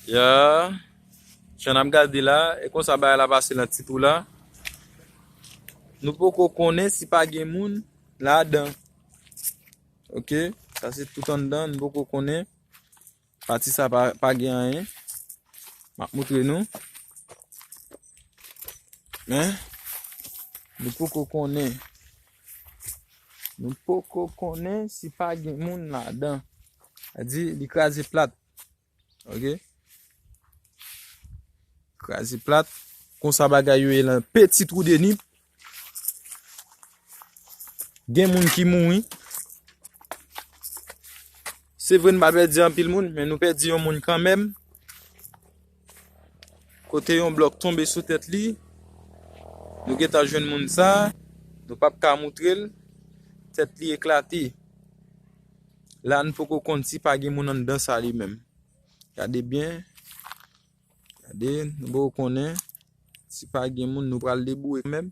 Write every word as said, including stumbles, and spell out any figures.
Ya, jan n ap gade la, e konsa bagay la pase nan ti twou la. Nou poko konnen si pa gen moun ladan. Ok, sa se tout anndan, nou poko konnen. Pati sa pa, pa gen anyen. M ap moutre nou. Men, nou poko konnen. Nou poko konnen si pa gen moun ladan. Sa di, li kraze plat. Ok? Kraze plat. Konsa bagay yo ye lan Petit Trou de Nip. Gen moun ki mouri. Se vre, n pa pèdi anpil moun, men nou pèdi yon moun kanmenm. Kote yon blòk tonbe sou tèt li. Nou gentan jwenn moun sa. Nou p ap ka moutre l. Tèt li eklate. La, n poko konn si pa gen moun anndan sa li menm. Gade byen. Gade, nou poko konnen. Si pa gen moun, nou pral deboure kanmenm.